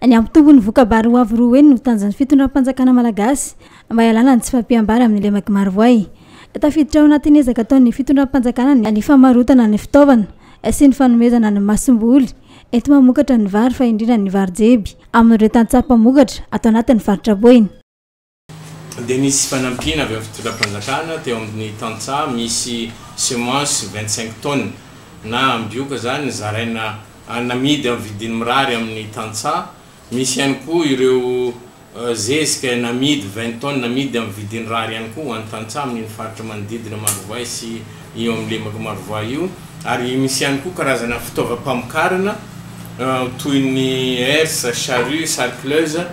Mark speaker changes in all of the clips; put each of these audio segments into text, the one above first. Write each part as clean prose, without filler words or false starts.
Speaker 1: Ny hampitombo ny voka-bary ho avo roa heny no tanjon'ny fitondram-panjakana malagasy mba hialana ny tsy fahampiam-bary amin'ny lemak'i Marovoay. Tafiditra ao anatin'ny ezaka ataon'ny fitondram-panjakana ny famarotana ny fitaovana sy ny fanomezana ny masomboly enti-mamokatra ny vary fa indrindra ny vary jeby amin'ireo tantsaha mpamokatra ato anatin'ny faritra Boeny.
Speaker 2: Dia nisy fanampiana avy amin'ny fitondram-panjakana teo amin'ny tantsaha misy semence 25 tonnes na ambioka izany zaraina namidy amin'ny vidiny mirary amin'ny tantsaha. Misy ihany koa ireo zezika namidy 20 tonnes namidy amin'ny vidiny rary ihany koa ho an'ny tantsaha amin'iny faritra manodidina Marovoay sy io amin'ny lemaka Marovoay io. Ary misy ihany koa karazana fitaovam-pamokarana toy ny herse, charrue, sarcleuse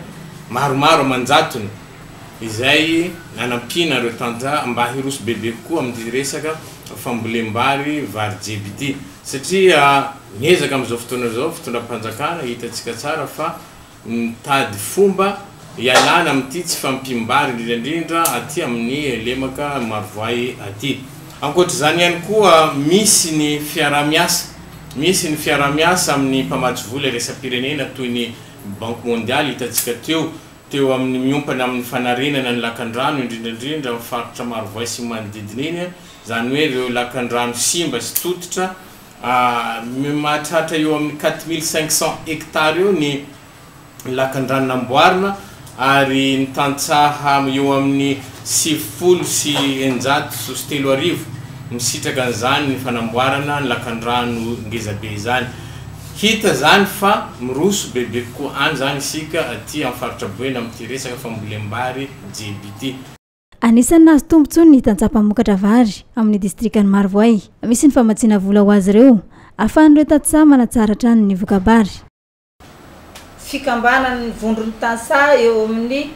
Speaker 2: maromaro aman-jatony izay nanampiana ireo tantsaha mba hiroso bebe kokoa amin'ity resaka fambolem-bary vary jeby ity satria miezaka amin'izao fotoana izao fitondram-panjakana hitantsika tsara fa mitady fomba hialana amin'ity tsy fahampiam-bary indrindra indrindra aty amin'ny lemaka Marovoay aty. Ankoatra izany ihany koa misy ny fiaraha-miasa misy ny fiaraha-miasa amin'ny mpamatsy vola iraisam-pirenena toy ny Banky mondialy hitantsika teo teo amin'ny miompana amin'ny fanarenana ny lakandrano indrindra indrindra amin'ny faritra Marovoay sy ny manodidina iny, izany hoe ireo lakandrano simba sy tototra, mahatratra eo amin'ny 4500 hectares eo ny lakandrano namboarina ary ny tantsaha eo amin'ny 3690 misitraka an'izany ny fanamboarana ny lakandrano ngezabe izany. Hita izany fa miroso bebe kokoa any izany isika aty amin'ny faritra Boeny amin'ity resaka fambolem-bary jeby ity.
Speaker 1: Anisan'ny nahazo tombontsoa ny tantsaha mpamokatra vary amin'ny distrikan'i Marovoay. Misy ny famatsiana vola ho azy ireo, ahafahan'ireo tantsaha manatsara hatrany ny voka-bary.
Speaker 3: Fikambanan'ny vondron'ny tantsaha eo amin'ny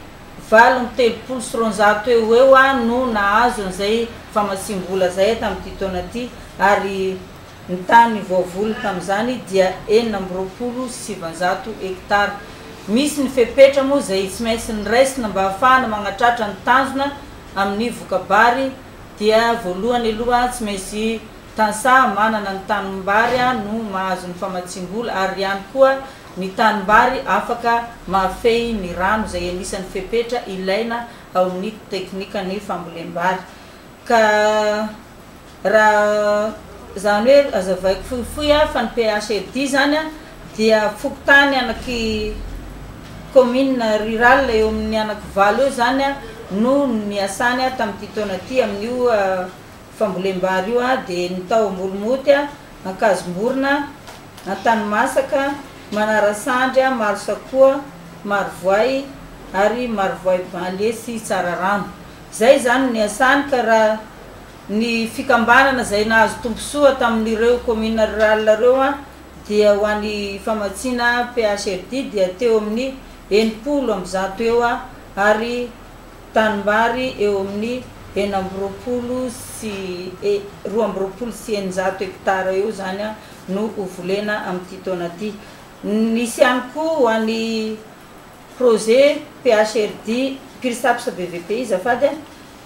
Speaker 3: 238 eo ho eo no nahazo an'izay famatsiam-bola izay tamin'ity taona ity ary Ny tany voavoly tamin'izany dia 926 hektara. Misy ny fepetra moa izay tsy maintsy noraisina mba hahafahana magnatratra ny tanjona amin'ny voka-bary dia voalohany aloha tsy maintsy tantsaha manana ny tanimbary no mahazo ny famatsiam-bola ary ihany koa ny tanimbary afaka mahafehy ny rano izay anisan'ny fepetra ilaina ao amin'ny teknikan'ny fambolem-bary ka Raha izany hoe azavaiko fohifohy a, fa ny PHRD izany a dia fokontany anaky commune rurale eo amin'ny anaky valo eo izany a no niasany tamin'ity taona ity amin'io fambolem-bary io a, dia ny tao Ambolomoty a, Ankazomborona, Antanimasaka, Manarasandry, Marosakoa, Marovoay ary Marovoay banlieue sy Tsararano. Izay izany no niasany ka raha Ny fikambanana izay nahazo tombosoa tamin'ireo commune rurale ireo dia ho an'ny famatsiana PHRD dia teo amin'ny 160 eo ary tanimbary eo amin'ny 626 hectares eo izany no ho volena amin'ity taona ity. Nisy ihany koa ho an'ny projet PHRD Pirsaps BVPI azafady a,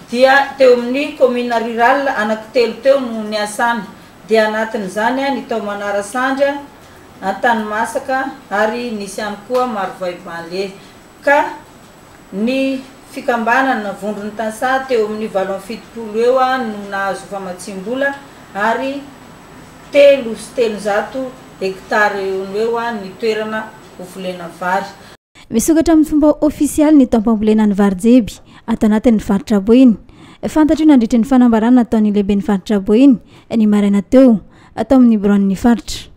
Speaker 3: dia teo amin'ny commune rurale anaky telo teo no niasana, dia anatin'izany ny tao Manarasandry, Antanimasaka ary nisy ihany koa Marovoay banlieue, ka ny fikambanana vondron'ny tantsaha teo amin'ny 78 eo no nahazo famatsiam-bola ary 303 hectares eo no eo ny toerana ho volena vary.
Speaker 1: Misokatra amin'ny fomba ofisialy ny taom-pambolena ny vary jeby ato anatin'ny faritra Boeny. Fantatra io nandritry ny fanambarana nataon'ny lehiben'ny faritra Boeny ny maraina teo, tao amin'ny biraon'ny faritra.